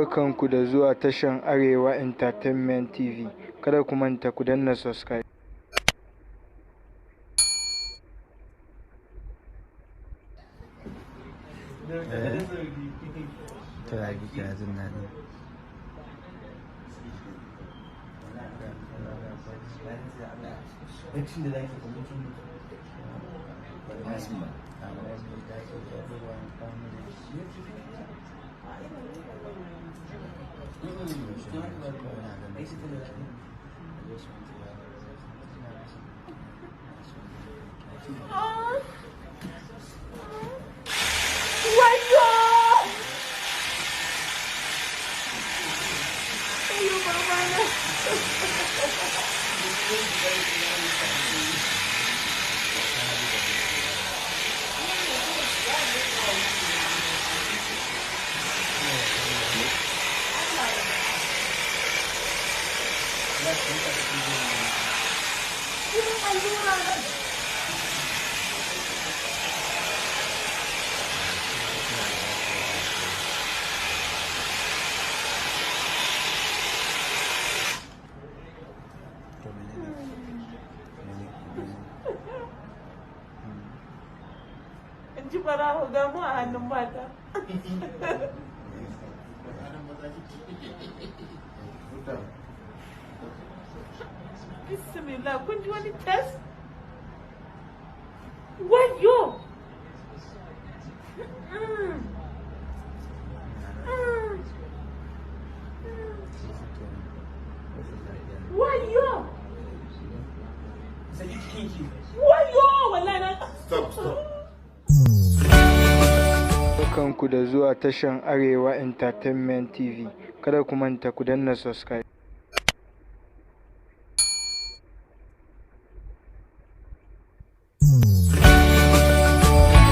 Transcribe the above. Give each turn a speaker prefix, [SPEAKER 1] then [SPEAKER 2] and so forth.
[SPEAKER 1] Barkanku da zuwa tashan Arewa Entertainment TV. Kada ku manta ku danna subscribe.
[SPEAKER 2] To ya kike jin daɗi?
[SPEAKER 3] Wayo! Wayo babana! Jinin allura na.
[SPEAKER 2] To menene? Mene?
[SPEAKER 3] In ji barawo ga mu a hannun mata. Bismillah, kun ji wani test? Wayo! Mm. Mm. Wayo! Wayo! Wallahi na.
[SPEAKER 4] Stop, stop.
[SPEAKER 1] Barkanku da zuwa tashan Arewa Entertainment TV. Kada ku manta ku danna subscribe.